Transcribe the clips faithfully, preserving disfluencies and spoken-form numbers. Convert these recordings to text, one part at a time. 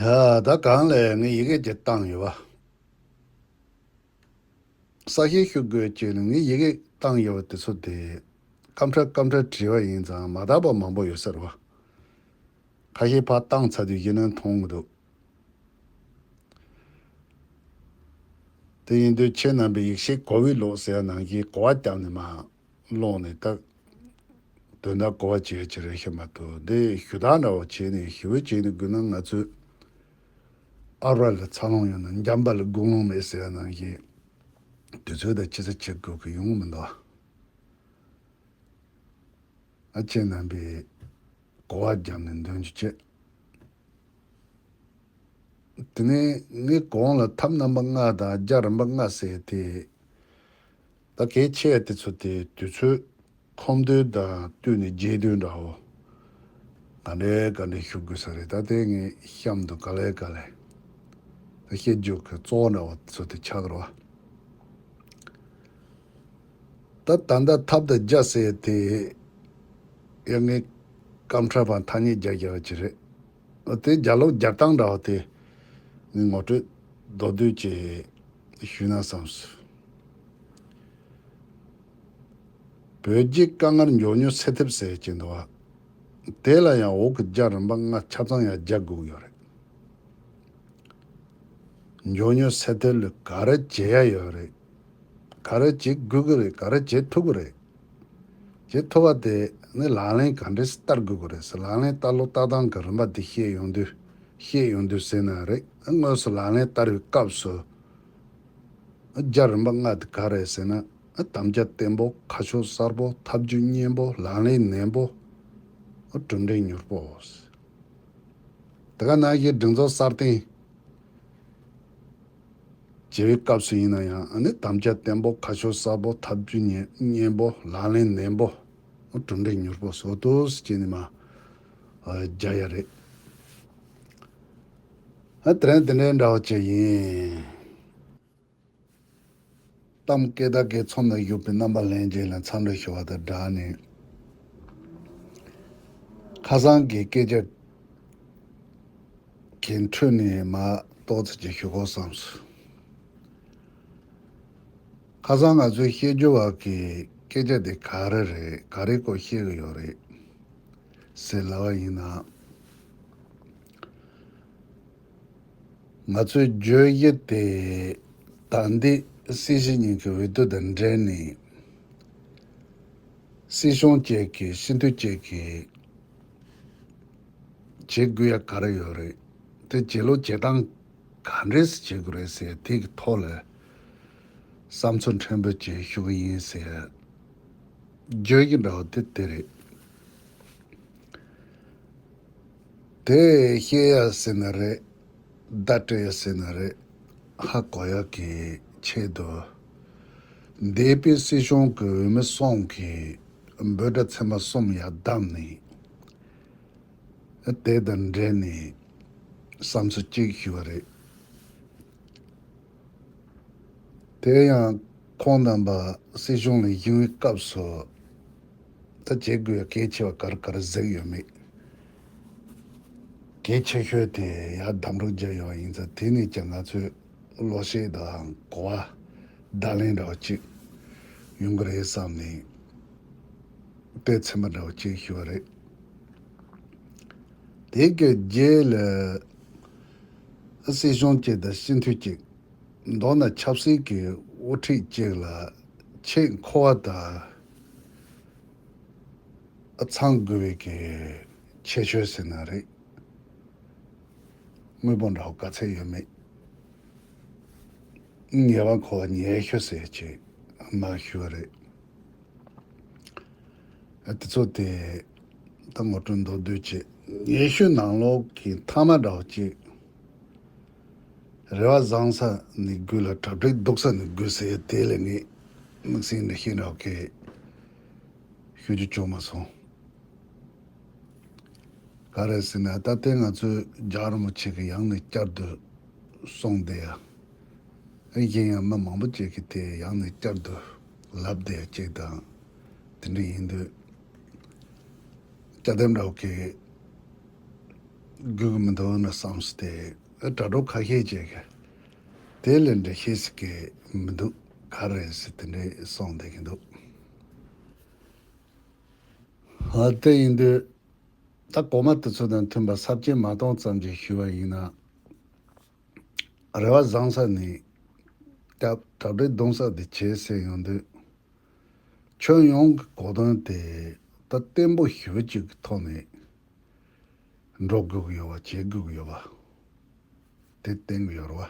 ཡ་ད་གང་ལས་ངས་ཡི་གེ་ཅིག་བཏང་ཡོད་པ། གསལ་བཤད་ཞུ་དགོས་ཀྱི་ནི་ངས་ཡི་གེ་བཏང་ཡོད་པ་དེ་ཚོ་དེ། སྐམ་ཕྲ་སྐམ་ཕྲ་བྲིས་པ་ཡིན་ཙང་མ་དག་པ་མང་པོ་ཡོད་ས་རེད་པ། ཁ་ཤས་ཕར་བཏང་ཚར་དུས་གཞི་ནས་མཐོང་གི་འདུག་དེ་ཡིན་དུས་ཁྱེད་རྣམ་པས་ཡིག་ཆ་གོ་བའི་ལོག་ཟེར་ཡ་ནང་བཞིན་གོ་བ་བརྒྱབ་ནས་མར་ཀློག་ནས་ད། དོན་དག་གོ་བ་བྱེད་ཡ་ཅིག་རེད་ཤག་མ་གཏོགས་འདི་ཞུ་དག་འདྲ་བོ་བྱས་ནས་ཞུ་བ་བྱས་ནས་དགོས་ན་ང་ཚོས་ཨ་ར་ལ་འཚར་ལོངས་ཡོད་ན་འཇམ་པ་ལ་དགུང་ལོང་མེད་ཟེར་ཡ་ནང་བཞིན་དུས་ཚོད་དང་ཆུ་ཚོད་བྱེད་དགོས་ཀྱི་ཡོང་གི་མི་འདུག་ཨ་ཁྱེད་རྣམ་པས་གོ་བ་བརྒྱབ་ནས་འདོན་རྒྱུ་བྱེད། དེ་ནས་ངས་གོང་ལ་ཐབས་རྣམ་པ་ལྔ་དང་རྒྱ་རིམ་པ་ལྔ་ཟེར་ཏེ། ད་གལ་ཆེ་དེ་ཚོ་དེ་དུས་ཚོད་ཁོམ་དུས་དང་བསྟུན་ནས་རྒྱས་བསྡུས་འདྲ་བོ། ག་འདྲའི་ག་འདྲའི་ཞུ་དགོས་ས་རེད། ད་དེ་ངས་གཤམ་དུ་ག་ལེ་ག་ལེ། ད་བཤད་རྒྱུ་གི་གཙོ་བོ་འདྲ་བོ་དེ་ཚོ་དེ་ཆགས་རོགས། ད་ད་ལྟ་ཐབས་དང་རྒྱ་ཟེར་དེ་ཡང་ངས་སྐམ་ཕྲ་བ་ཐ་སྙད་རྒྱག་རྒྱག་ཅིག་རེད། དེ་རྒྱ་ལོ་རྒྱག་སྟངས་འདྲ་བ་དེ་ངས་ངོ་སྤྲོད་མདོར་བསྡུས་ཅིག་ཞུས་ན་བསམས་སོང་། བོད་བརྒྱུད་དཀའ་ངལ་མགྱོགས་མྱུར་སེལ་ཐབས་ཟེར་གྱི་འདུག་བ། དེ་ལ་ཡང་འོག་གི་རྒྱ་རིམ་པ་ལྔ་ཆ་ཚང་ཡང་རྒྱག་དགོས་ཀྱི་ཡོད་རེད། མགྱོགས་མྱུར་སེལ་ཐབས་ལ་ག་རེ་བྱེད་ཡ་ཡོད་རེད། ག་རེ་བྱེད་དགོས་ཀྱི་རེད། ག་རེ་བྱེད་ཐུབ་ཀྱི་རེད། བྱེད་ཐུབ་པ་དེ་ནི་ལག་ལེན་ག་འདྲས་བསྟར་དགོས་ཀྱི་རེད་ཟེར། ལག་ལེན་བསྟར་ལུགས་བསྟར་སྟངས་ཀྱི་རིམ་པ་འདི་བཤད་ཡོང་དུས་བཤད་ཡོང་དུས་ཟེར་ན་རེད། དངོས་སུ་ལག་ལེན་བསྟར་བའི་སྐབས་སུ་རྒྱ་རིམ་པ་ལྔ་དེ་ག་རེད་ཟེར་ན། དམ་བཅའ་བརྟན་པོ། ཁ་ཕྱོགས་གསལ་པོ། ཐབས་ཇུས་མཉེན་པོ། ལག་ལེན་ནན་པོ། གྲུབ་འབྲས་མྱུར་པོ། དེ་ག་ནང་བཞིན་སྒྲིག་འཛུགས་སྲ་བརྟན་བྱེད་པའི་སྐབས་སུ་ཡིན་ན་ཡང་ཨ་ནི་དམ་བཅའ་བརྟན་པོ། ཁ་ཕྱོགས་གསལ་པོ། ཐབས་ཇུས་ཉན་མཉེན་པོ། ལག་ལེན་ནན་པོ། གྲུབ་འབྲས་མྱུར་པོ་བཟོ་ཐུབ་ཟེར་ནས་མར་རྒྱག་ཡ་རེད། ཨ་དེ་རིང་དེ་འདྲའི་འདྲ་བོ་ཅིག་ཡིན། གཏམ་སྐད་བརྡ་སྐད་ཚོམས་ནང་བཞུགས་པའི་རྣམ་པ་ལྷན་རྒྱས་ལ་འཚམས་འདྲི་ཞུ་བ་དང་སྦྲགས་ནས། ཁ་སང་གི་སྐད་ཆ་གི་འཕྲོས་ནས་མར་ཏོག་ཙམ་ཅིག་ཞུ་དགོས་བསམས་སོང་། ཁ་སང་ང་ཚོའི་བཤད་རྒྱུ་བ་གི་སྐད་ཆ་དེ་ག་རེ་རེད། ག་རེ་སྐོར་བཤད་ཀྱི་ཡོད་རེད་ཟེར་ལབ་པ་ཡིན་ན། ང་ཚོའི་བརྗོད་གཞི་དེ་ད་ལྟའི་སྲིད་སྤྱི་གཉིས་ཀྱི་འོས་བསྡུ་དང་འབྲེལ་ནས་སྲིད་གཞུང་བཅས་ཀྱིས་སྤྱི་འཐུས་བཅས་ཀྱིས་བྱེད་དགོས་ཡ་ག་རེ་ཡོད་རེད། དེ་བྱེད་ལུགས་བྱེད་སྟངས་ག་འདྲས་སེ་བྱེད་དགོས་རེད་ཟེར་དེ་གི་ཐོག་ལ་བསམ་ཚུལ་ཕྲན་བུ་ཅིག་ཞུ་གི་ཡིན་ཟེར། བརྗོད་གཞི་འདྲ་བོ་དེ་དེ་རེད། དེ་བཤད་ཡ་ཟེར་ན་རེད། བརྡ་སྤྲོད་ཡ་ཟེར་ན་རེད། ཧ་གོ་ཡ་གི་ཆེད་དུ། འདས་པའི་སྲིད་གཞུང་གི་འོས་མི་གསུམ་གྱིས་འབོད་སྒྲ་ཚན་པ་གསུམ་ཡར་བདམས་ནས། དེ་དང་འབྲེལ་ནས་བསམ་ཚུལ་གཅིག་ཞུས་པ་རེད། དེ་ཡང་ཁོང་རྣམ་པ་སྲིད་གཞུང་ལ་བཞེངས་པའི་སྐབས་སུ་ད་བྱེད་དགོས་གལ་ཆེ་བ་ག་རེ་ག་རེ་གཟིགས་ཡོད་མེད། གལ་ཆེ་ཤོས་དེ་ཡར་གདམ་རོགས་བརྒྱབ་ཡོད་པ་ཡིན་ཙང་། དེ་ནས་ཀྱང་ང་ཚོས་བློ་ཤེས་དང་གོ་བ་བརྡ་ལན་འདྲ་བ་གཅིག་ཡོང་གི་རེད་བསམ་ནས་དཔེ་ཚན་པ་འདྲ་བ་གཅིག་ཞུས་པ་རེད། དེ་གི་རྗེས་ལ་སྲིད་གཞུང་གཅིག་དང་སྤྱི་འཐུས་གཅིག། མདོར་ན་ཆབ་སྲིད་ཀྱི་དབུ་ཁྲིད་གཅིག་ལ་ཆེས་མཁོ་བ་དང་ཚང་དགོས་པའི་གི་ཁྱད་ཆོས་ཟེར་ན་རེད། དངོས་པོ་འདྲ་བོ་ག་ཚད་ཡོད་མེད། ངེས་པ་མཁོ་བ་ཉེ་ཤོས་ཟེར་ཅིག་མར་ཞུས་པ་རེད། ཨ་དེ་ཚོ་དེ་ད་ངོ་སྤྲོད་མདོར་བསྡུས་བྱས། ཉེ་ཤོས་ནང་ལོགས་ཀྱི་མཐའ་མ་འདྲ་བོ་གཅིག། རེ་བ་བཟང་ས་ནས་དགོས་ལ་གྲ་སྒྲིག་སྡུག་ས་ནས་དགོས་ཟེར་དེ་ལས་ངས་དམིགས་བསལ་འདྲ་ཤེས་འདྲ་བོ་གི་ཞུ་རྒྱུ་བྱུང་མ་སོང་། ག་རེ་ཟེར་ན་ད་ལྟའི་ང་ཚོའི་རྒྱལ་བ་རིན་པོ་ཆེ་གི་ཡང་ནས་བསྐྱར་དུ་གསུངས་བསྡད་ཡ། ཨེ་གཞན་ཡང་མི་མང་པོ་ཅིག་གིས་དེ་ཡང་ནས་བསྐྱར་དུ་ལབ་བསྡད་ཡ་ཅིག་དང་། དེ་འདྲ་ཡིན་དུས་བཅའ་ཁྲིམས་འདྲ་བོ་གི་ དགོས་ཀྱི་མི་འདུག་ན་བསམ་སྟེ། དྲ་གྲོགས་ཁ་ཤས་ཅིག་གིས་དེ་ལས་འདྲ་ཤེས་སྲིད་ཀྱི་མི་འདུག་ག་རེད་ཟེར་དེ་འདྲས་གསུངས་བསྡད་ཀྱི་འདུག་ཨ། དེ་ཡིན་དུས་ད་གོང་མ་དེ་ཚོ་དང་མཐུན་པ་ས་བཅད་མ་གཏོང་ཙམ་ཅིག་ཞུས་པ་ཡིན་ན། རེ་བ་བཟང་ས་ནས་སྐྱབས་གྲ་སྒྲིག་གདུང་ས་དེ་བྱས་ཟེར་ཡོང་དུས། ཁྱོན་ཡོངས་ཀྱི་གོ་དོན་དེ་ད་བརྟན་པོ་ཞེ་པོ་ཅིག་གི་ཐོག་ནས་འགྲོ་དགོས་ཀྱི་ཡོད་པ། བྱེད་དགོས་ཀྱི་ཡོད་པ་དེ་བསྟན་གྱི་ཡོད་རེད་བ།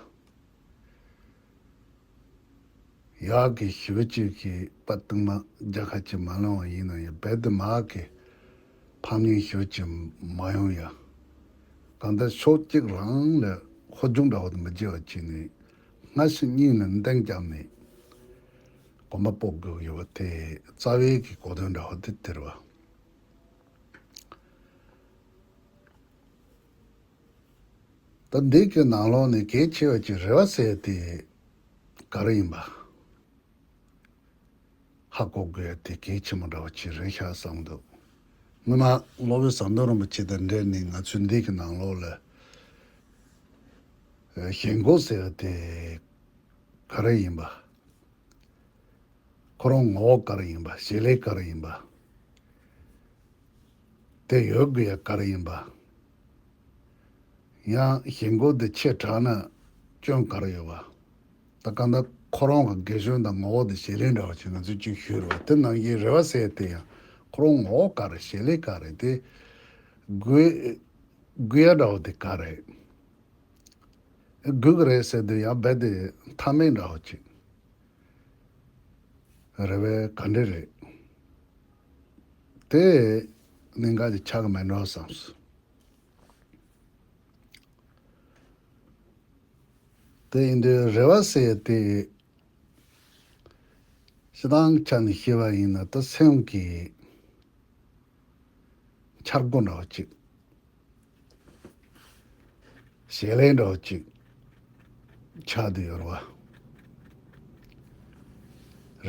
ཡག་གི་ཞེ་པོ་ཅིག་གི་པ་སྟིང་མ་རྒྱ་ཁ་ཅིག་མ་ལངས་པ་ཡིན་ན་ཡང་རྦད་དེ་མར་གི་ཕམ་ཉེས་ཞེ་པོ་ཅིག་མ་ཡོང་ཡ། གང་ལྟར་ཕྱོགས་གཅིག་རང་ལ་ཧོལ་རྒྱུག་འདྲ་བོ་དེ་མི་བྱེད་པ་བྱས་ནས། སྔ་ཕྱི་གཉིས་ལ་འདེང་བརྒྱབ་ནས་གོམ་པ་སྤོ་དགོས་ཀྱི་ཡོད་པ་དེ་རྩ་བའི་གི་གོ་དོན་འདྲ་བོ་དེ་དེ་རེད་བ། ད་འདི་གི་ནང་ལོགས་ནས་གལ་ཆེ་བ་ཅིག་རེ་བ་ཟེར་ཡ་དེ་ག་རེ་ཡིན་པ་ཧ་གོ་དགོས་ཡ་དེ་གལ་ཆེན་པོ་འདྲ་བ་ཅིག་རེད་ཤག་བསམ་འདུག་སྔོན་མ་སློབ་དཔོན་ཟམ་གདོང་རིན་པོ་ཆེ་དང་འབྲེལ་ནས་ང་ཚོས་འདི་གི་ནང་ལོགས་ལ་ཞེན་ཁོག་ཟེར་ཡ་དེ་ག་རེ་ཡིན་པ། ཁོ་རང་ངོ་བོ་ག་རེ་ཡིན་པ། བྱེད་ལས་ག་རེ་ཡིན་པ། དེ་ཡོད་དགོས་ཡ་ག་རེ་ཡིན་པ། ཡང་ཞེན་ཁོག་དེ་ཆེ་དྲགས་ན་སྐྱོན་ག་རེ་ཡོད་པ། ད་གང་ལྟར་ཁོ་རང་གི་དགེ་སྐྱོན་དང་ངོ་བོ་དེ་བྱེད་ལས་འདྲ་བ་ཅིག་ང་ཚོས་ཅིག་ཞུས་རེད་བ། དེ་ནང་བཞིན་རེ་བ་ཟེར་དེ་ཡང་ཁོ་རང་ངོ་བོ་ག་རེ། བྱེད་ལས་ག་རེ། དེ་དགོས་དགོས་ཡ་འདྲ་བ་དེ་ག་རེ། དགོས་ཀྱི་རེད་ཟེར་དུས་ཡང་རྦད་དེ་མཐའ་མེད་འདྲ་བོ་ཅིག་རེད་པས། ག་འདྲ་རེད། དེ་གནད་འགག་ཅིག་ཆགས་ཀྱི་མེད་འགྲོ་བསམས། དེ་ཡིན་དུས་རེ་བ་ཟེར་ཡ་དེ་སྤྱིར་བཏང་ཆ་ནས་བཤད་པ་ཡིན་ན་ད་སེམས་ཀྱི་འཆར་སྒོ་འདྲ་བོ་ཅིག་བྱེད་ལས་འདྲ་བོ་ཅིག་ཆགས་བསྡད་ཡོད་རེད་བ།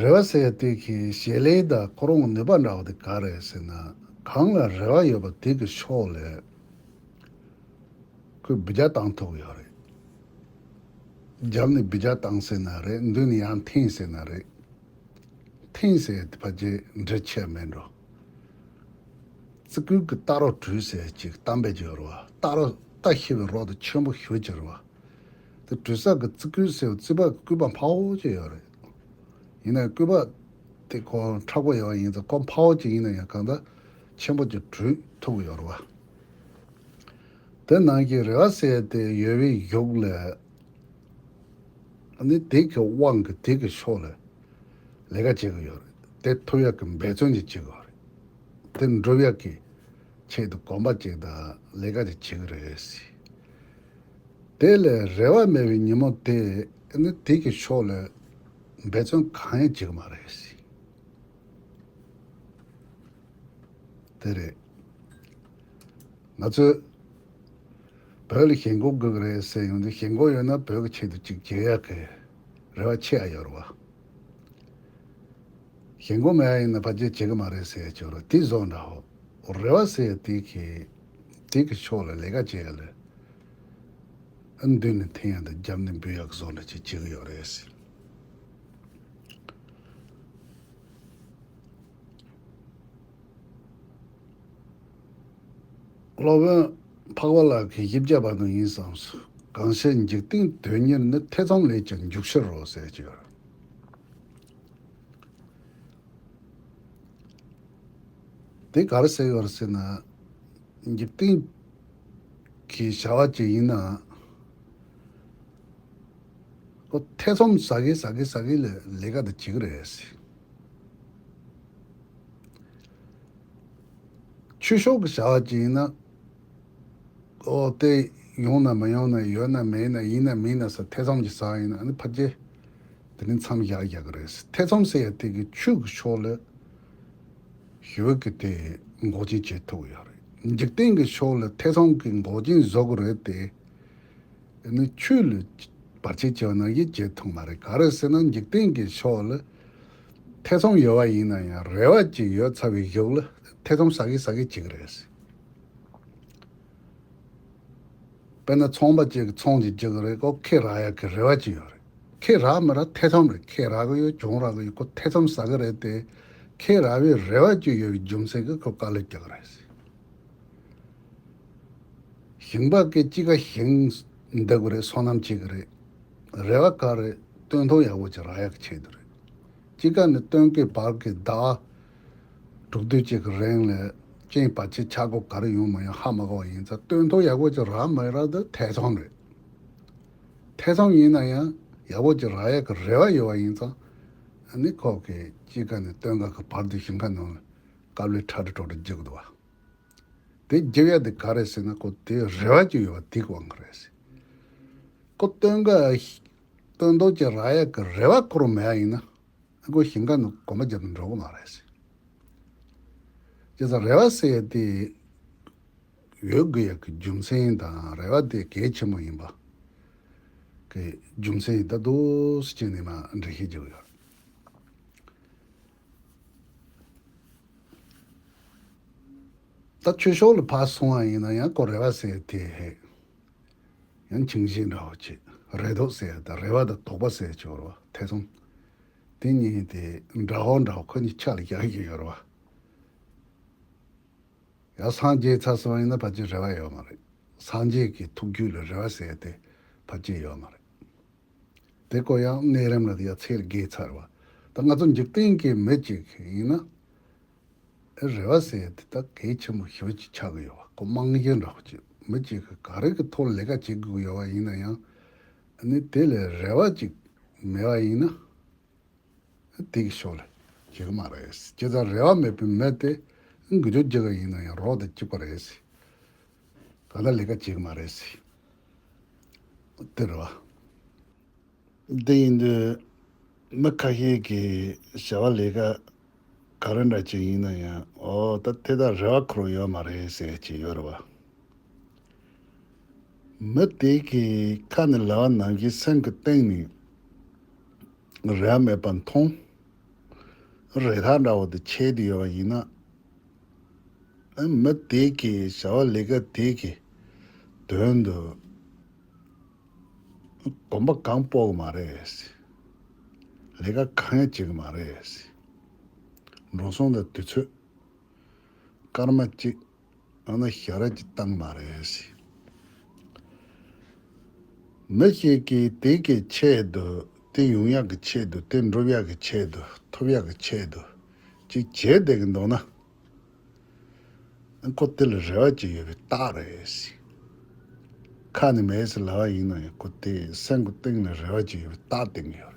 རེ་བ་ཟེར་ཡ་དེ་གི་བྱེད་ལས་དང་ཁོ་རང་གི་ནུས་པ་འདྲ་བོ་དེ་ག་རེད་ཟེར་ན། གང་ལ་རེ་བ་ཡོད་པ་དེ་གི་ཕྱོགས་ལ་ཁོས་འབུད་རྒྱག་བཏང་ཐུབ་ཡོད་རེད། རྒྱབ་ནས་འབུད་རྒྱག་བཏང་ཟེར་ན་རེད། མདུན་ནས་ཡར་འཐེན་ཟེར་ན་རེད། འཐེན་ཟེར་དེ་ཕལ་ཆེར་འདྲི་ཆེ་མེད་འགྲོ། ཙི་གུ་གི་རྟ་རོ་བྲུས་ཟེར་ཅིག་གཏམ་དཔེ་ཅིག་ཡོད་རེད་བ། རྟ་རོ་རྟ་ཤི་བའི་རོ་དེ་ཆེན་པོ་ཞེ་པོ་ཅིག་རེད་བ། དེ་བྲུས་ས་གི་ཙི་གུ་ཟེར་བ་ཙི་པ་གི་སྐུད་པ་འཕར་བོ་ཅིག་ཡོད་རེད། ཡིན་ན་སྐུད་པ་དེ་ཁོ་མཁྲེགས་པོ་ཡོད་པ་ཡིན་ཙང་ཁོ་འཕར་བོ་ཅིག་ཡིན་ན་ཡང་གང་ལྟར་ཆེན་པོ་ཅིག་བྲུས་ཐུབ་ཀྱི་ཡོད་རེད་བ། དེ་ནང་གི་རེ་བ་ཟེར་དེ་ཡོད་པའི་གཞུག་ལ། ཨ་ནི་དེ་གི་དབང་གིས་དེ་གི་ཕྱོགས་ལ་ལས་ཀ་བྱེད་ཀྱི་ཡོད་རེད། དེ་ཐུབ་ཡག་གི་འབད་བརྩོན་ཅིག་བྱེད་ཀྱི་ཡོད་རེད། དེ་འགྲུབ་ཡག་གི་ཆེད་དུ་གོམ་པ་གཅིག་དང་ལས་ཀ་ཅིག་བྱེད་ཀྱི་རེད་ཟེར། དེ་ལས་རེ་བ་མེད་པའི་ཉིན་མོ་དེ་ཨ་ནི་དེ་གི་ཕྱོགས་ལ་འབད་བརྩོན་གང་ཡང་བྱེད་ཀྱི་མ་རེད་ཟེར། དེ་རེད། ང་ཚོས་བོད་ལ་ཞེན་ཁོག་དགོས་ཀྱི་རེད་ཟེར་ཡོང་དུས། ཞེན་ཁོག་ཡོད་ན་བོད་ཀྱི་ཆེད་དུ་ཅིག་བྱེད་ཡག་གི་རེ་བ་ཆེ་ཡ་ཡོད་རེད་བ། ཞེན་ཁོག་མེད་ཡ་ཡིན་ན་ཕལ་ཆེར་བྱེད་ཀྱི་མ་རེད་ཟེར་ཡ་ཅིག་ཡོད་རེད། དེ་བཟོ་འདྲ་བོ། རེ་བ་ཟེར་ཡ་དེ་གི་དེ་གི་ཕྱོགས་ལ་ལས་ཀ་བྱེད་ཡ་ལ། ཨ། མདུན་ནས་འཐེན་ཡ་དང་རྒྱབ་ནས་འབུད་ཡ་གི་བཟོ་འདྲ་ཅིག་བྱེད་ཀྱི་ཡོད་རེད་ཟེར། སློབ་དཔོན་འཕགས་པ་ལགས་ཀྱིས་བཞི་བརྒྱ་པ་དང་ཡིན་བསམས་སོ། གང་ཕྱིར་འཇིག་རྟེན་དོན་གཉེར་ནི། ཐེ་ཚོམ་ལས་ཀྱང་འཇུག་ཕྱིར་རོ་ཟེར་གྱི་ཡོད། དེ་ག་རེ་ཟེར་ཡོད་རེད་ཟེར་ན། འཇིག་རྟེན་གྱི་བྱ་བ་ཅིག་ཡིན་ན། ཁོ་ཐེ་ཚོམ་ཟ་གི་ཟ་གི་ཟ་གི་ལས་ལས་ཀ་དེ་བྱེད་ཀྱི་རེད་ཟེར། ཆོས་ཕྱོགས་ཀྱི་བྱ་བ་ཅིག་ཡིན་ན། ཨོ་དེ་ཡོང་ན་མ་ཡོང་ན། ཡོད་ན་མེད་ན། ཡིན་ན་མིན་ན་ཟེར་ཐེ་ཚོམ་ཅིག་ཟ་ཡིན་ན། ཨ་ནི་ཕལ་ཆེར་དེ་ནི་མཚམས་བཞག་རྒྱག་གི་རེད། ཐེ་ཚོམ་ཟེར་ཡ་དེ་གི་ཆོས་ཀྱི་ཕྱོགས་ལ་ཞེ་པོ་གི་དེ་འགོག་རྐྱེན་བྱེད་ཐུབ་ཀྱི་ཡོད་རེད། འཇིག་རྟེན་གྱི་ཕྱོགས་ལ་ཐེ་ཚོམ་གྱི་འགོག་རྐྱེན་བཟོ་གི་རེད་དེ། ཨ་ནི་ཆོས་ལ་བར་ཆད་བྱས་པ་ནང་བཞིན་བྱེད་ཐུབ་མ་རེད། ག་རེ་ཟེར་ན། འཇིག་རྟེན་གྱི་ཕྱོགས་ལ་ཐེ་ཚོམ་ཡོད་པ་ཡིན་ན་ཡང་། རེ་བ་ཅིག་ཡོད་ཚར་བའི་གཞུག་ལ་ཐེ་ཚོམ་ཟ་གི་ཟ་གི་བྱེད་ཀྱི་རེད། དཔེར་ན་ཚོང་པ་གཅིག་གིས་ཚོང་ཅིག་རྒྱག་གི་རེད། ཁོ་ཁེ་རག་ཡག་གི་རེ་བ་ཅིག་ཡོད་རེད། ཁེ་རག་མི་རག་ཐེ་ཚོམ་རེད། ཁེ་རག་གི་ཡོད་གྱོང་རག་གི་ཡོད། ཁོ་ཐེ་ཚོམ་ཟ་གི་རེད་དེ། ཁེ་རག་པའི་རེ་བ་ཅིག་ཡོད་པའི་རྒྱུ་མཚན་གྱིས་ཁོ་དཀའ་ལས་རྒྱག་གི་རེད། ཞིང་པ་གིས་དཔྱིད་ཀ་ཞིང་འདེབས་ཀྱི་རེད། སོ་ནམ་བྱེད་ཀྱི་རེད། རེ་བ་ག་རེ། སྟོན་ཐོག་ཡག་པོ་ཅིག་རག་ཡག་གི་ཆེད་དུ་རེད། དཔྱིད་ཀ་ནས་སྟོན་ཀའི་བར་གྱི་ཟླ་བ་དྲུག་བདུན་ཅིག་གི་རིང་ལ་རྐྱེན་བར་ཆད་ཆག་སྒོ་ག་རེ་ཡོང་མ་ཡོང་ཧ་མ་གོ་བ་ཡིན་ཙང་། སྟོན་ཐོག་ཡག་པོ་ཅིག་རག་མ་རག་དེ་ཐེ་ཚོམ་རེད། ཐེ་ཚོམ་ཡིན་ན་ཡང་ཡག་པོ་ཅིག་རག་ཡག་གི་རེ་བ་ཡོད་པ་ཡིན་ཙང་། ཨ་ནི་ཁོ་གིས་དཔྱིད་ཀ་ནས་སྟོན་ཀ་གི་བར་དུ་ཞིང་ཁ་ནང་ལ་དཀའ་ལས་ཁྲ་ཁྲ་ཁྲོ་ཁྲོ་རྒྱག་གི་འདུག་བ། དེ་རྒྱབ་ཡ་དེ་ག་རེ་ཟེར་ན། ཁོ་དེ་རེ་བ་ཅིག་ཡོད་པ་དེ་གི་དབང་གིས་རེད་ཟེར། ཁོ་སྟོན་ཀ་སྟོན་ཐོག་ཅིག་རག་ཡ་གི་རེ་བ་ཁོ་རང་མེད་པ་ཡིན་ན། ཁོ་ཞིང་ཁ་ནང་གོམ་པ་རྒྱབ་ནས་འགྲོ་གི་མ་རེད་ཟེར། བྱས་ཙང་རེ་བ་ཟེར་ཡ་དེ་ཡོད་དགོས་ཡ་གི་རྒྱུ་མཚན་དང་རེ་བ་དེ་གལ་ཆེན་པོ་ཡིན་པ་གི་རྒྱུ་མཚན་ཡིན་ད་འདུག་ཟེར་ཅིག་ནས་མར་འགྲེལ་བཤད་རྒྱག་གི་ཡོད། ད་ཆོས་ཕྱོགས་ལ་ཕར་སོང་བ་ཡིན་ན་ཡང་ཁོ་རེ་བ་ཟེར་དེ་ཧེ། ཡང་འཆིང་བྱེད་འདྲ་བོ་ཅིག་རེ་དོགས་ཟེར་ད་རེ་བ་དང་དོགས་པ་ཟེར་ཆོག་རེད་བ། ཐེ་ཚོམ། དེ་གཉིས་དེ་འདྲ་བོ་འདྲ་བོ་ཁོ་གཉིས་ཆ་ལ་རྒྱག་གི་ཡོད་རེད་བ། ཡང་སངས་རྒྱས་ཚར་སོང་བ་ཡིན་ན་ཕལ་ཆེར་རེ་བ་ཡོད་མ་རེད། སངས་རྒྱས་ཀྱི་ཐུགས་རྒྱུད་ལ་རེ་བ་ཟེར་དེ་ཕལ་ཆེར་ཡོད་མ་རེད། དེ་ཀོ་ཡང་གནས་རིམ་ལ་ཡ་ཚེ་རྒས་ཚར་བ། ད་ང་ཚོ་འཇིག་རྟེན་གྱི་མི་གཅིག་ཡིན་ན། རེ་བ་ཟེར་ཡ་དེ་ད་གལ་ཆེན་པོ་ཞེ་པོ་ཅིག་ཆགས་ཀྱི་ཡོད་བ། ཁོ་རྨང་གཞི་འདྲ་བོ་ཅིག་མི་གཅིག་གིས་ག་རེ་གི་ཐོག་ལས་ཀ་བྱེད་དགོས་ཀྱི་ཡོད་བ་ཡིན་ན་ཡང་། ཨ་ནི་དེ་ལ་རེ་བ་ཅིག་མེད་པ་ཡིན་ན། དེ་གི་ཕྱོགས་ལ་བྱེད་ཀྱི་མ་རེད། བྱས་ཙང་རེ་བ་མེད་པའི་མི་དེ་འགུལ་སྐྱོད་རྒྱག་གི་ཡིན་ན་ཡང་རོགས་དང་གཅིག་པ་རེད། ག་ད་ལས་ཀ་བྱེད་ཀྱི་མ་རེད། དེ་རེད་བ། དེ་ཡིན་དུས་མི་ཁ་ཤས་ཀྱིས་བྱ་བ་ལས་ཀ་ག་རེ་འདྲ་ཅིག་ཡིན་ན་ཡང་ཨོ་ད་དེ་དག་རེ་བ་འཁོར་ཡོད་མ་རེད་ཟེར་གྱི་ཡོད་རེད་བ། མི་དེ་གིས་ཁ་ནས་ལབ་པ་ནང་བཞིན་སེམས་ཀྱི་གཏིང་ནས་རེ་བ་མེད་པར་མཐོང་། རེ་ཐག་འདྲ་བོ་དེ་ཆད་དེ་ཡོད་པ་ཡིན་ན། ཨ་མི་དེ་གིས་བྱ་བ་ལས་ཀ་དེ་གི་དོན་དུ་གོམ་པ་གང་སྤོ་གི་མ་རེད། ལས་ཀ་གང་ཡང་བྱེད་གི་མ་རེད། འགྲོ་སོང་དང་དུས་ཚོད་སྐར་མ་གཅིག་ཨ་ན་ཞག་ར་གཅིག་བཏང་མ་རེད། མི་ཞིག་གིས་དེ་གི་ཆེད་དུ་དེ་ཡོང་ཡག་གི་ཆེད་དུ་དེ་འགྲུབ་ཡག་གི་ཆེད་དུ་ཐོབ་ཡག་གི་ཆེད་དུ་ཅིག་བྱས་བསྡད་གི་འདུག་ན། ཁོ་དེ་ལ་རེ་བ་ཅིག་ཡོད་པའི་རྟགས་རེད། ཁ་ནས་མེད་ཟེར་ལབ་པ་ཡིན་ན་ཡང་ཁོ་དེ་སེམས་ཀྱི་གཏིང་ནས་རེ་བ་ཅིག་ཡོད་པའི་རྟགས་བསྟན་གི་ཡོད་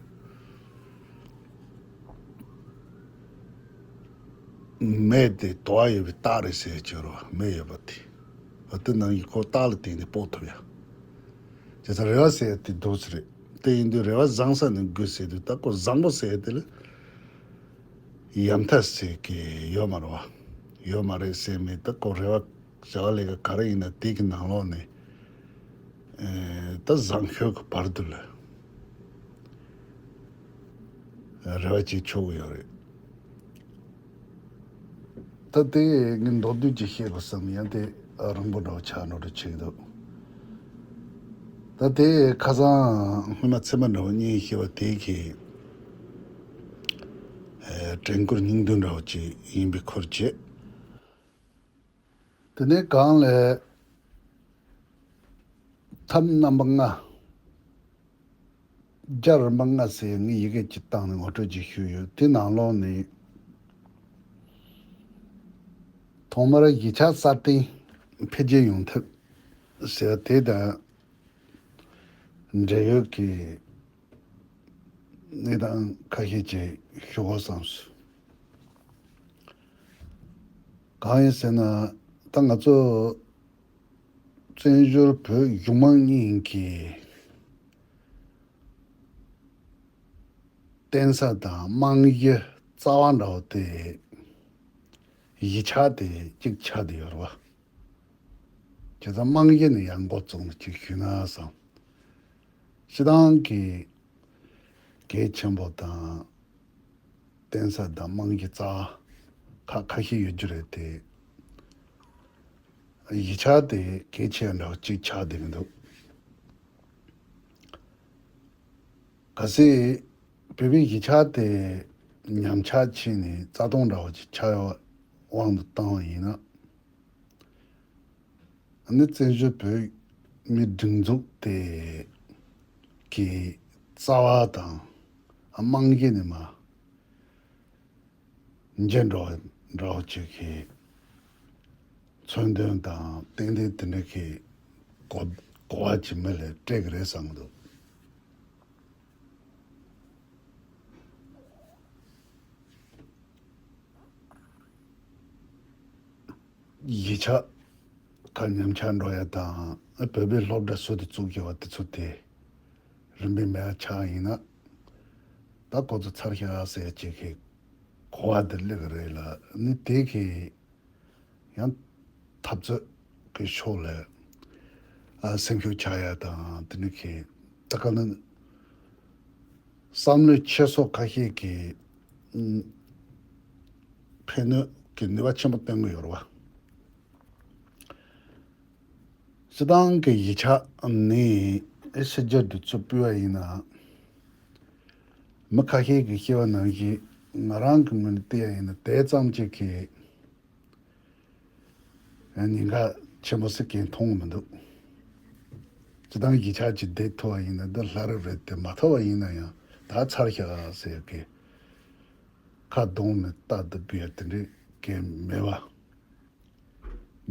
རེད། མེ་དེ་དོ་བ་ཡོད་པའི་རྟགས་རེད་ཟེར་གྱི་ཡོད་རེད་བ། མེ་ཡོད་པ་དེ། འོ་དེ་ནང་བཞིན་ཁོ་རྟགས་ལ་བརྟེན་ནས་སྤོ་ཐུབ་ཡ། བྱས་ཙང་རེ་བ་ཟེར་ཡ་དེ་འདུག་སེ་རེད། དེ་ཡིན་དུས་རེ་བ་བཟང་ས་ནས་འགོས་ཟེར་དུས་ད་ཁོ་བཟང་པོ་ཟེར་ཡ་དེ་ལ་ཡ་མཐའ་ཟེར་གི་ཡོད་མ་རེད་བ། ཡོད་མ་རེད་ཟེར་མེད། ད་ཁོ་རེ་བ་བྱ་བ་ལས་ཀ་ག་རེ་ཡིན་ན་དེ་གི་ནང་ལོགས་ནས་ཨེ་ད་བཟང་ཤོས་ཀྱི་བར་དུ་ལ་རེ་བ་བྱེད་ཆོག་གི་ཡོད་རེད། ད་དེ་ངས་མདོར་བསྡུས་ཅིག་བཤད་དགོས་བསམ། ཡང་དེ་རིང་པོ་འདྲ་བོ་ཆགས་འགྲོ་འདྲ་བྱེད་ཀྱི་འདུག་ད་དེ་ཁ་སང་སྔོན་མ་ཚེས་མ་འདྲ་བོ་གཉིས་བཤད་པ་དེ་གི་ཨེ་དྲན་སྐུལ་སྙིང་བསྡུས་འདྲ་བོ་ཅིག་ཡིན་པའི་ཁུལ་བྱས། དེ་ནས་གང་ལས་ཐབས་རྣམ་པ་ལྔ། རྒྱ་རིམ་པ་ལྔ་ཟེར་ངས་ཡི་གེ་གཅིག་བཏང་ནས་ངོ་སྤྲོད་ཅིག་ཞུས་ཡོད། དེ་ནང་ལོགས་ནས་ཐོག་མར་གཞིས་ཆགས་སྲ་བརྟན་འཕེལ་རྒྱས་ཡོང་ཐབས་ཟེར་བ་དེ་དང་འབྲེལ་ཡོད་ཀྱི་གནས་སྟངས་ཁ་ཤས་ཅིག་ཞུ་དགོས་བསམས་སོང་། གང་ཡིན་ཟེར་ན། ད་ང་ཚོ་བཙན་བྱོལ་བོད་གཞུང་མང་གཉིས་ཀྱི་བརྟེན་ས་དང་རྨང་གཞི་རྩ་བ་འདྲ་བོ་དེ་གཞིས་ཆགས་དེ་གཅིག་ཆགས་བསྡད་ཡོད་རེད་བ། བྱས་ཙང་རྨང་གཞི་ནས་ཡང་འགོ་བཙུགས་ནས་གཅིག་ཞུས་ན་བསམ། སྤྱིར་བཏང་གི་གལ་ཆེན་པོ་དང་བརྟེན་ས་དང་རྨང་གཞི་རྩ་བ་ཁག་ཁ་ཤས་ཡོད་རྒྱུ་རེད་དེ། གཞིས་ཆགས་དེ་གལ་ཆེ་བ་འདྲ་བོ་གཅིག་ཆགས་བསྡད་ཀྱི་འདུག་གལ་སྲིད་བོད་པའི་གཞིས་ཆགས་དེ་ཉམས་ཆག་ཕྱིན་ནས་རྩ་སྟོང་འདྲ་བོ་ཅིག་ཆགས་ཡོད་པའི་དབང་དུ་བཏང་བ་ཡིན་ན། ཨ་ནི་བཙན་བྱོལ་བོད་མིའི་སྒྲིག་འཛུགས་དེ་གི་རྩ་བ་དང་རྨང་གཞི་ནས་མར་འགྱེལ་འགྲོ་བ་འདྲ་བོ་ཅིག་གི་མཚོན་དོན་དང་ཏན་ཏན་དེ་འདྲ་གི་གོ་གོ་བ་ཅིག་མི་ལ་སྤྲད་ཀྱི་རེད་བསམ་གྱི་འདུག་གཞིས་ཆགས་ཁག་ཉམས་ཆག་འགྲོ་ཡ་དང་བོད་པའི་སློབ་གྲྭ་ཟུར་དུ་བཙུགས་ཀྱི་བ་དེ་ཚོ་དེ་རིམ་པས་མེད་པ་ཆགས་ཡིན་ན། ད་ཁོ་ཚོ་ཚར་ཤག་ཟེར་ཅིག་གི་གོ་བ་དེ་སླེབས་ཀྱི་རེད་ལ། ནི་དེ་གི་ཡང་འཐབ་རྩོད་ཀྱི་ཕྱོགས་ལ་ཨ་སེམས་ཤུགས་ཆག་ཡ་དང་དེ་ནི་གི་ད་ག་ནི་བསམ་བློའི་འཁྱེར་སོ་ཁ་ཤས་ཀྱི་ཨ་ཕན་གནོད་ཀྱི་ནུས་པ་ཆེན་པོ་སྟོན་གྱི་ཡོད་རེད་བ། སྤྱིར་བཏང་གི་གཞིས་ཆགས་ནས་ཕྱི་རྒྱལ་དུ་ཚུར་ཕུད་པ་ཡིན་ན། མི་ཁ་ཤས་ཀྱིས་བཤད་པ་ནང་བཞིན་ང་རང་གི་ངོས་ནས་བལྟས་པ་ཡིན་ན་དེ་ཙམ་གཅིག་གིས་ཉེན་ཁ་ཆེན་པོ་ཟེར་མཁན་མཐོང་གི་མི་འདུག་སྤྱིར་བཏང་གཞིས་ཆགས་ཅིག་བསྡད་ཐུབ་པ་ཡིན་ན་འདི་ལྷ་རབ་རེད་དེ། མ་ཐུབ་པ་ཡིན་ན་ཡང་ད་ཚར་ཤག་ཟེར་གི་ཁ་གདོང་ནས་རྟག་ཏུ་འབུད་ཡ་དེ་འདྲའི་མཁན་མེད་པ།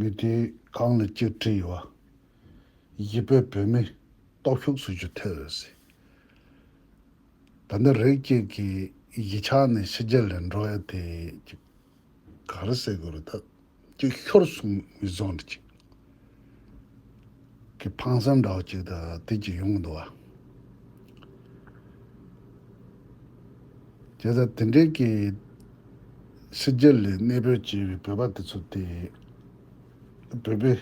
མི་དེ་གང་ལ་གཅིག་བྲིས་ཡོད་པ། གཞིས་སྤོས་བོད་མིའི་སྟོབས་ཤུགས་སུ་གྱུར་ཐལ་ཟེར། ད་ནི་རིགས་གཅིག་གིས་གཞིས་ཆགས་ནས་ཕྱི་རྒྱལ་ལ་འགྲོ་ཡ་དེ་ཅིག་ག་རེ་ཟེར་དགོས་རེད། ད་ཅིག་ཤོར་སོང་བའི་བཟོ་འདྲ་ཅིག་གི་ཕངས་སེམས་འདྲ་བོ་ཅིག་ད་དེ་ཅིག་ཡོང་གི་འདུག་བ། བྱས་ཙང་དེ་འདྲའི་གི་ཕྱི་རྒྱལ་ལ་གནས་སྤོས་བྱས་པའི་བོད་པ་དེ་ཚོ་དེ་བོད་པའི་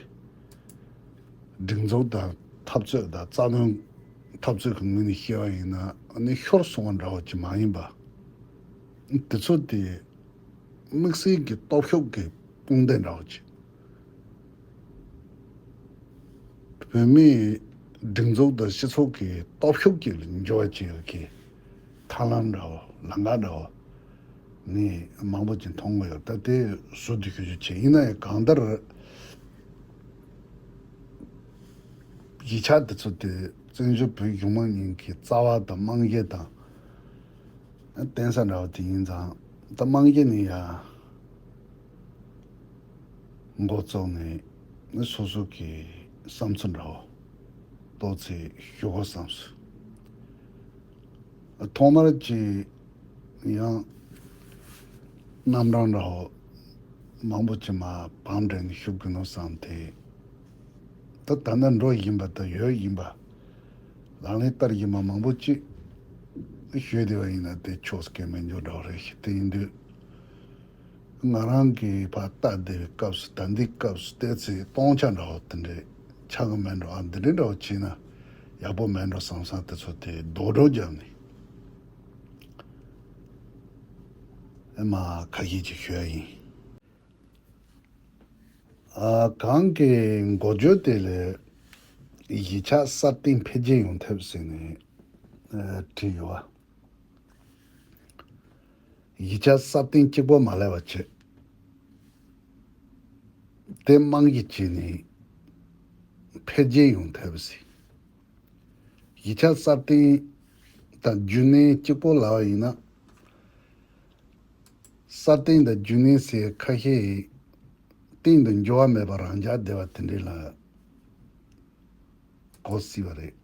སྒྲིག་འཛུགས་དང་འཐབ་རྩོད་དང་རྩ་དོན་འཐབ་རྩོད་ཀྱི་ངོས་ནས་བཤད་པ་ཡིན་ན་ཨ་ནི་ཤོར་སོང་བ་འདྲ་བོ་ཅིག་མ་ཡིན་པ། དེ་ཚོ་དེ་དམིགས་བསལ་གྱི་སྟོབས་ཤུགས་ཀྱི་དཔུང་སྡེ་འདྲ་བོ་ཅིག་བོད་མིའི་སྒྲིག་འཛུགས་དང་སྤྱི་ཚོགས་ཀྱི་སྟོབས་ཤུགས་ཀྱི་འགྱུར་བ་བྱེད་ཡག་གི་ཐབས་ལམ་འདྲ་བོ་ལམ་ཁ་འདྲ་བོ་ངས་མང་པོ་ཅིག་མཐོང་གི་ཡོད། ད་དེ་ཟུར་དུ་ཞུ་རྒྱུ་བྱས། ཡིན་ན་ཡང་གང་ལྟར་གཞིས་ཆགས་དེ་ཚོ་དེ་བཙན་བྱོལ་བོད་གཞུང་མང་གཉིས་ཀྱི་རྩ་བ་དང་རྨང་གཞི་དང་། བརྟེན་ས་འདྲ་བོ་དེ་ཡིན་ཙང་ད་རྨང་གཞི་ནས་ཡ་འགོ་བཙུགས་ནས་སོ་སོ་གི་བསམ་ཚུལ་འདྲ་བོ་ཏོག་ཙམ་ཞུ་དགོས་བསམ་སོང་། ཐོག་མར་གྱི་ཡང་རྣམ་གྲངས་འདྲ་བོ་མང་པོ་ཅིག་མར་བང་བསྒྲིགས་ནས་ཞུ་དགོས་ནོ་བསམ་སྟེ། ད་ད་ནི་འགྲོ་བཞིན་པ་དང་ཡོད་བཞིན་པ། ལག་ལེན་བསྟར་བཞིན་པ་མང་པོ་ཅིག་ཞུས་བསྡད་པ་ཡིན་ན་དེ་ཆོག་ས་གང་མི་འཇོག་འདྲ་བོ་རེད་ཤག་དེ་ཡིན་དུས་ང་རང་གིས་ཕར་ལྟ་བསྡད་པའི་སྐབས་སུ་ད་འདི་སྐབས་སུ་བལྟས་ཚེ་སྟོང་ཆ་འདྲ་བོ་དེ་འདྲའི་ཆགས་ཀྱི་མེད་འགྲོ། ཨ་འདི་འདྲའི་འདྲ་བོ་བྱས་ན་ཡག་པོ་མེད་འགྲོ་བསམ་བསམ་དེ་ཚོ་དེ་རྡོག་རྡོག་བརྒྱབ་ནས་ཨེ་མ་ཁ་ཤས་ཅིག་ཞུ་ཡ་ཡིན། ཨ་གང་གི་འགོ་བརྗོད་དེ་ལས་གཞིས་ཆགས་སྲ་བརྟན་འཕེལ་རྒྱས་ཡོང་ཐབས་ཟེར་ནས་ཨ་བྲིས་ཡོད་པ། གཞིས་ཆགས་སྲ་བརྟན་གཅིག་པོ་མ་ལས་པ་བྱེད། དེ་རྨང་གཞི་བྱས་ནས་འཕེལ་རྒྱས་ཡོང་ཐབས་ཟེར། གཞིས་ཆགས་སྲ་བརྟན་དང་རྒྱུན་གནས་གཅིག་པོ་ལབ་པ་ཡིན་ན། སྲ་བརྟན་དང་རྒྱུན་གནས་ཟེར་ཁ་ཤས་སྟེང་དུ་འགྱུར་བ་མེད་པར་རང་འཇགས་བསྡད་པ་དེ་འདྲ་ལ་གོ་སྲིད་པ་རེད།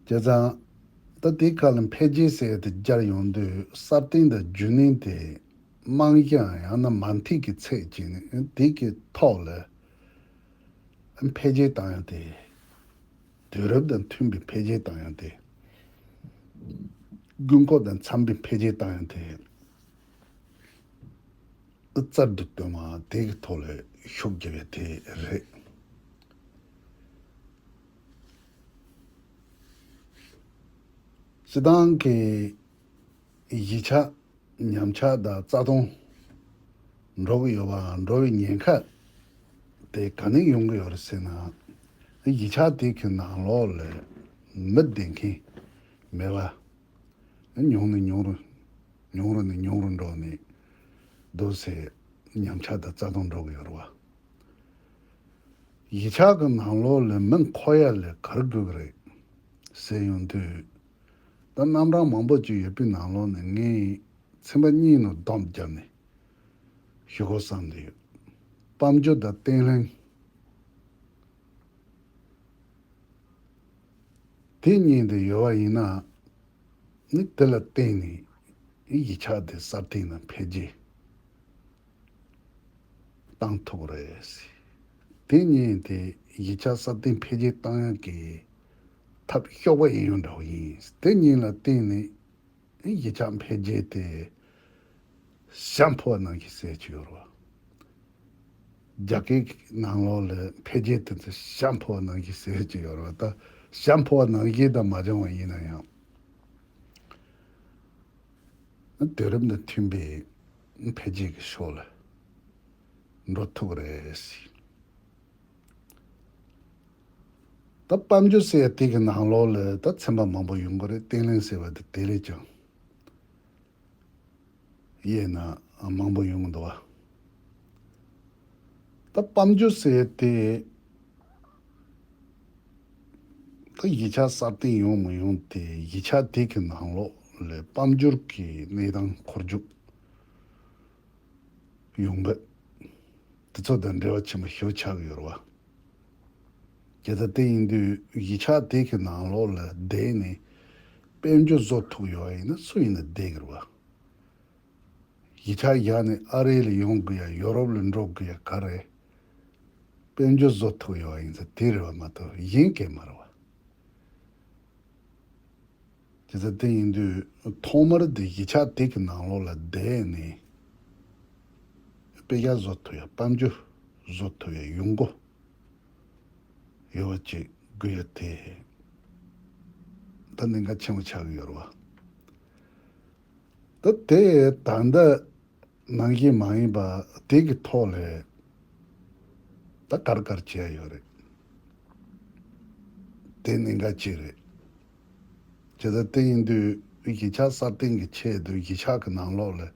བྱས་ཙང་ད་དེའི་ཁ་ལ་འཕེལ་རྒྱས་ཟེར་དེ་སྦྱར་ཡོང་དུས་སྲ་བརྟན་དང་རྒྱུན་གནས་དེ་རྨང་གཞིའམ་ཡང་ན་མ་མཐའི་གི་ཚད་ཅིག་ནས་དེ་གི་ཐོག་ལ་འཕེལ་རྒྱས་བཏང་ཡ་དེ། དུས་རབས་དང་མཐུན་པའི་འཕེལ་རྒྱས་བཏང་ཡ་དེ། དགོས་མཁོ་དང་འཚམ་པའི་འཕེལ་རྒྱས་བཏང་ཡ་དེ། རྩལ་དུ་བཏོན་པ་དེ་གི་ཐོག་ལ་ཤུགས་རྒྱབ་ཡ་དེ་རེད། སྤྱིར་བཏང་གི་གཞིས་ཆགས་ཉམས་ཆག་དང་རྩ་སྟོང་ འགྲོ་གི་ཡོད་པའམ་འགྲོ་བའི་ཉེན་ཁ་དེ་ག་ནས་ཡོང་གི་ཡོད་རེད་ཟེར་ན། གཞིས་ཆགས་དེ་གི་ནང་ལོགས་ལ་མི་བསྡད་མཁན་མེད་པ། ཉུང་ནས་ཉུང་རུ། ཉུང་རུ་ནས་ཉུང་རུ་འགྲོ་ནས་འདུག་སེ་ཉམས་ཆག་དང་རྩ་སྟོངས་འགྲོ་གི་ཡོད་རེད་བ། གཞིས་ཆགས་ཀྱི་ནང་ལོགས་ལ་མི་འཁོར་ཡ་ལ་ག་རེ་དགོས་ཀྱི་རེད་ཟེར་ཡོང་དུས། ད་རྣམ་གྲངས་མང་པོ་ཅིག་ཡོད་པའི་ནང་ལོགས་ནས་ངས་ཚན་པ་གཉིས་ནང་བསྡོམས་བརྒྱབ་ནས་ཞུ་དགོས་བསམ་བསྡད་ཡོད། དཔལ་འབྱོར་དང་བརྟན་ལྷིང་། དེ་གཉིས་དེ་ཡོད་པ་ཡིན་ན། ནི་དེ་ལ་བརྟེན་ནས་གཞིས་ཆགས་དེ་སྲ་བརྟན་དང་འཕེལ་རྒྱས་བཏང་ཐུབ་ཀྱི་རེད། དེ་གཉིས་དེ་གཞིས་ཆགས་སྲ་བརྟན་འཕེལ་རྒྱས་བཏང་ཡག་གི་ཐབས་གཤོག་པ་ཡིན་ཡང་འདྲ་བོ་ཡིན། དེ་གཉིས་ལ་བརྟེན་ནས་གཞིས་ཆགས་འཕེལ་རྒྱས་དེ་ཞྭ་ཕོ་བ་ནང་བཞིན་ཟེར་གྱི་ཡོད་རེད་བ། རྒྱ་སྐད་ནང་ལོགས་ལ་འཕེལ་རྒྱས་དེ་ཚོ་ཞྭ་ཕོ་བ་ནང་བཞིན་ཟེར་གྱི་ཡོད་རེད་བ། ད་ཞྭ་ཕོ་བ་ནང་བཞིན་དང་མ་སྦྱངས་པ་ཡིན་ན་ཡང་། དུས་རབས་དང་མཐུན་པའི་འཕེལ་རྒྱས་ཀྱི་ཕྱོགས་ལ་འགྲོ་ཐུབ་ཀྱི་རེད། ད་དཔལ་འབྱོར་ཟེར་ཡ་དེ་གི་ནང་ལོགས་ལ་ད་ཚན་པ་མང་པོ་ཡོང་གི་རེད། བརྟན་ལྷིང་ཟེར་བ་དེ་དེ་ལས་ཀྱང་དབྱེ་ན་མང་པོ་ཡོང་གི་འདུག་བ། ད་དཔལ་འབྱོར་ཟེར་ཡ་དེ་ད་གཞིས་ཆགས་སྲ་བརྟན་ཡོང་མི་ཡོང་དེ་གཞིས་ཆགས་དེ་གི་ནང་ལོགས་ལ་དཔལ་འབྱོར་གྱི་གནས་སྟངས་འཁོར་རྒྱུག་ཡོང་འབབ་དེ་ཚོ་དང་འབྲེལ་བ་ཆེན་པོ་ཞེ་པོ་ཆགས་ཀྱི་ཡོད་རེད་བ། དེ་ལྟ་དེ་ཡིན་དུས་གཞིས་ཆགས་དེ་གི་ནང་ལོགས་ལ་བསྡད་ནས་དཔལ་འབྱོར་བཟོ་ཐུབ་ཡོད་པ་ཡིན་ན་སུ་ཡིན་ན་བསྡད་ཀྱི་རེད་བ། གཞིས་ཆགས་བཞག་ནས་ཨ་རི་ལ་ཡོང་དགོས་ཡ། ཡོ་རོབ་ལ་འགྲོ་དགོས་ཡ་ག་རེ་དཔལ་འབྱོར་བཟོ་ཐུབ་ཡོད་པ་ཡིན་ཙང་དེ་རེད་བ་མ་གཏོགས་གཞན་གང་ཡང་མ་རེད་བ། དེ་ལྟ་དེ་ཡིན་དུས་ཐོག་མར་དེ་གཞིས་ཆགས་དེ་གི་ནང་ལོགས་ལ་བསྡད་ནས་དཔེ་ཆ་བཟོ་ཐུབ་ཡ། དཔལ་འབྱོར་བཟོ་ཐུབ་ཡ་ཡོང་སྒོ་ཡོད་པ་ཅིག་དགོས་ཡ་དེ་ད་གནད་འགག་ཆེན་པོ་ཆགས་ཀྱི་ཡོད་རེད་བ། ད་དེ་ད་ལྟ་ནང་བཞིན་མ་ཡིན་པ་དེ་གི་ཐོག་ལ་ད་ག་རེ་ག་རེ་བྱས་ཡོད་རེད། དེ་གནད་འགག་ཅིག་རེད། བྱས་ཙང་དེ་ཡིན་དུས་གཞིས་ཆགས་སྲ་བརྟན་གྱི་ཆེད་དུ་གཞིས་ཆགས་ཀྱི་ནང་ལོགས་ལ་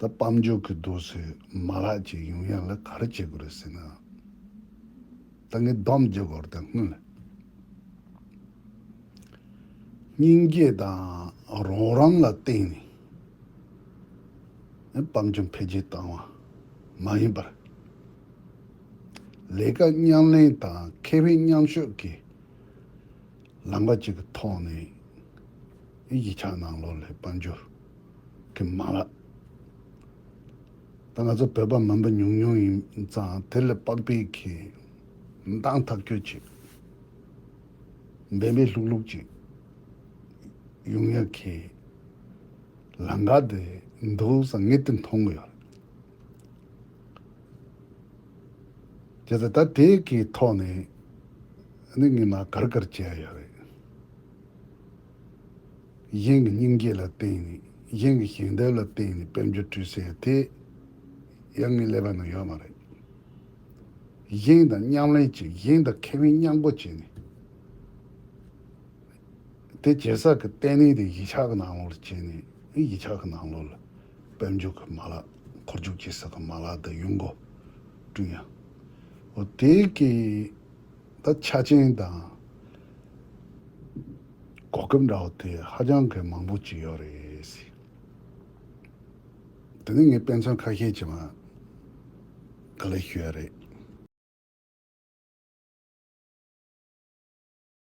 ད་དཔལ་འབྱོར་གྱི་འདུག་སེ་མ་ལག་ཅིག་ཡོང་ཡ་ལ་ག་རེ་བྱེད་དགོས་རེད་ཟེར་ན། ད་ངས་བསྡོམས་བརྒྱབ་དགོས་རེད། ད་སྔོན་ལ་སྙིང་རྗེ་དང་རོགས་རམ་ལ་བརྟེན་ནས་དཔལ་འབྱོར་འཕེལ་རྒྱས་བཏང་བ་མ་ཡིན་པར། ལས་ཀ་མཉམ་ལེན་དང་ཁེ་ཕན་མཉམ་སྤྱོད་ཀྱི་ལམ་ཁ་ཅིག་གི་ཐོག་ནས་གཞིས་ཆགས་ནང་ལོགས་ལ་དཔལ་འབྱོར་གྱི་མ་ལག་ད་ང་ཚོ་བོད་པ་མིན་པ་ཉུང་ཉུང་ཡིན་ཙང་དེ་ལ་དཔག་པའི་གི་འདང་ཐག་ཆོད་ཅིག་འབད་འབད་ལྷུག་ལྷུག་ཅིག་ཡོང་ཡ་གི་ལམ་ཁ་དེ་འདུག་ས་ངས་དེ་མཐོང་གི་ཡོད་རེད། དེ་ཚོ་ད་དེ་གི་ཐོག་ནས་ནི་ངས་མ་གར་གར་བྱས་ཡོད་རེད། གཞན་གྱི་སྙིང་རྗེ་ལ་བརྟེན་ནས་གཞན་གྱི་ཞལ་འདེབས་ལ་བརྟེན་ནས་དཔལ་འབྱོར་སྤྲད་ཟེར་དེ་ཡང་ངའི་ཀླད་པ་ནང་ཡོད་མ་རེད། གཞན་དང་མཉམ་ལེན་གྱིས་གཞན་དང་ཁེ་ཕན་མཉམ་པོ་བྱས་ནས། དེ་བྱེད་ས་གི་ལྟེ་གནས་དེ་གཞིས་ཆགས་ཀྱི་ནང་ལོགས་ལ་བྱས་ནས་གཞིས་ཆགས་ཀྱི་ནང་ལོགས་ལ་དཔལ་འབྱོར་གྱི་མ་ལག་འཁོར་རྒྱུག་བྱེད་ས་གི་མ་ལག་དང་ཡོང་སྒོ་བསྐྲུན་ཡ། འོ་དེ་གི་ད་ཆ་རྐྱེན་དང་གོ་སྐབས་འདྲ་བོ་དེ་ཧ་ཅང་གི་མང་པོ་ཅིག་ཡོད་རེད། དེ་ནས་ངས་དཔེ་མཚོན་ཁ་ཤས་ཅིག་མར་ག་ལེར་ཞུ་ཡ་རེད།